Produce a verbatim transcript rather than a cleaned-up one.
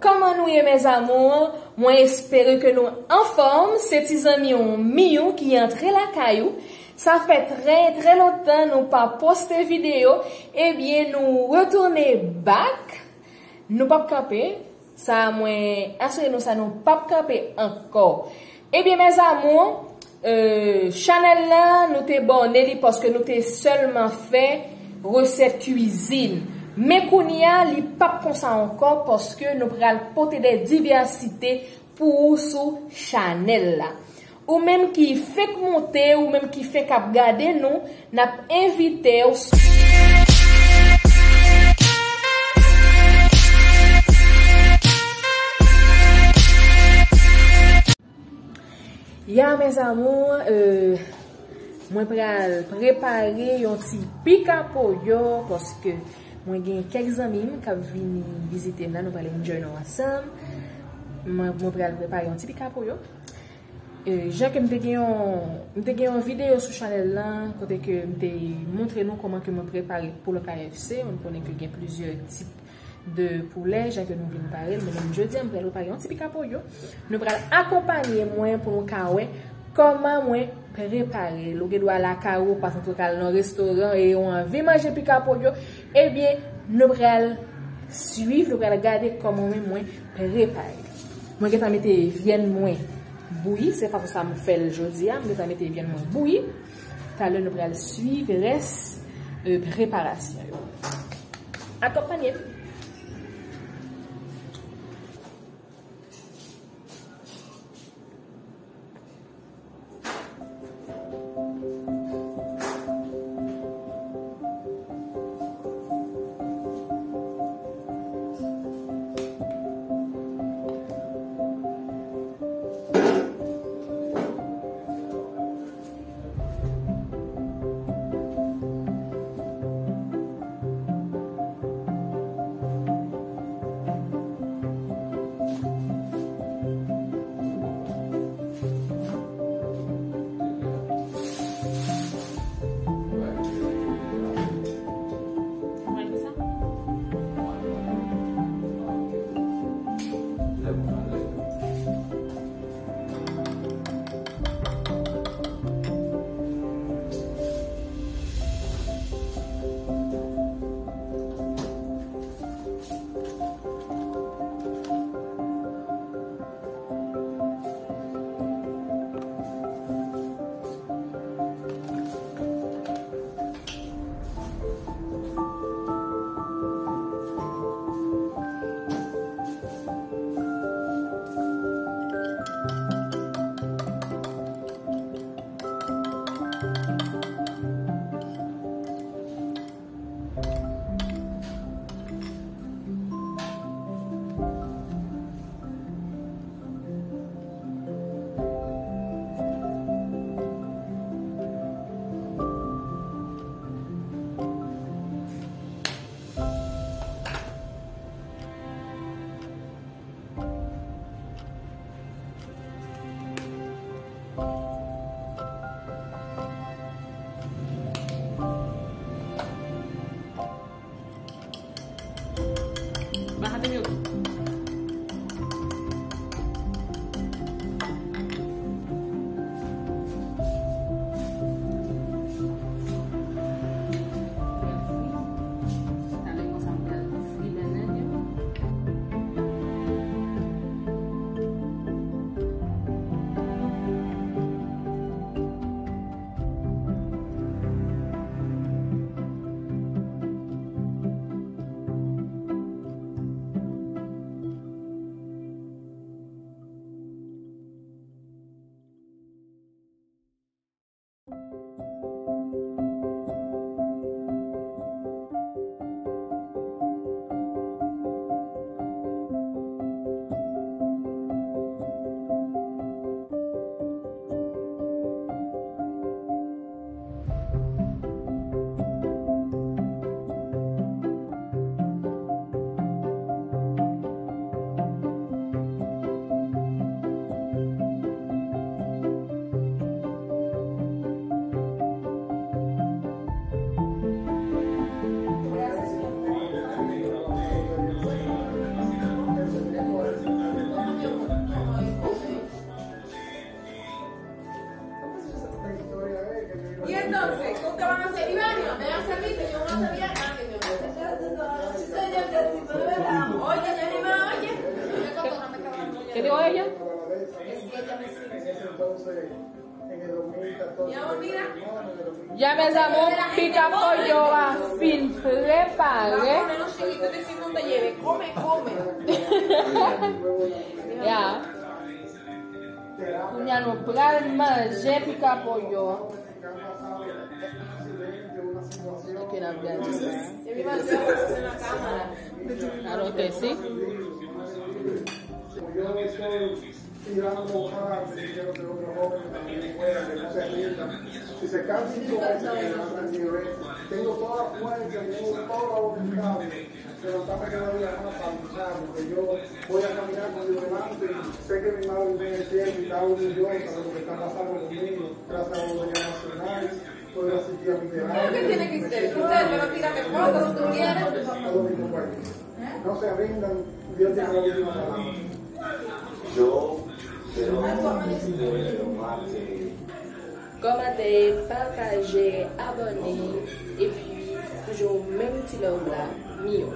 Kòman nou ye, mes amours? Mwen espere ke nou anfòm. Se ti zanmi w Miyou ki antre lakay ou. Sa fè trè, trè lontan nou pa poste videyo. Ebyen, nou retounen back. Nou p ap kanpe. Sa mwen asire nou sa, nou p ap kanpe ankò. Ebyen, mes amours, euh, chanèl la, nou te bòne li paske nou te sèlman fè resèt kwizin. Men kounye a, li p ap konsa ankò paske nou pral pote de divèsite pou ou sou chanèl la. Ou menm ki fenk monte, ou menm ki fenk ap gade nou, n ap envite w. Ya, mes amours, euh, mwen pral prepare yon ti pika pollo, paske mwen gen kèk zanmi m k ap vini vizite m la, nou pral enjoy nou ansanm. Mwen, mwen pral prepare yon ti pika pollo. E, jan ke m te gen yon, m te gen yon videyo sou chanèl lan, kote ke m te montre nou kòman ke mwen prepare poulè K F C. Nou konnen ke gen plizyè tip de poulè, jan ke nou vin pare l. Men jodi a, m pral prepare yon ti pika pollo. Nou pral akonpanye mwen pou nou ka wè kòman mwen prepare l. Ou gen dwa lakay ou, ou pa santi w ka al nan restoran e ou anvi manje pika pollo. Ebyen, nou pral swiv, nou pral gade kòman mwen, mwen prepare l. Mwen gentan mete vyann mwen bouyi, se fason sa m fè l jodi a. M gentan mete vyann mwen bouyi. Talè nou pral swiv rès, euh, preparasyon yo. Akonpanye m. Ya, mes amours, pica pollo a fin prepare. Ya. Kounye a nou pral manje pica pollo. Ok, n ap gade sa. I don't think, see? Tirando para que quiero que otros jóvenes también puedan, que no se rindan. Si se cansa un joven, se levanta y dice, "Tengo toda la fuerza del mundo, toda la voluntad, pero dame cada día más para luchar, porque yo voy a caminar con Dios delante y sé que mi madre está en el cielo y está orgullosa de lo que está pasando conmigo, gracias a los nacionales, puedo asistir a mi terapia, me siento bien, a todos mis compañeros. No se rindan, Dios tiene la última palabra." Yo, pero, pero más que Kòmante, pataje, abòne, epi toujou menm ti love la, Mio.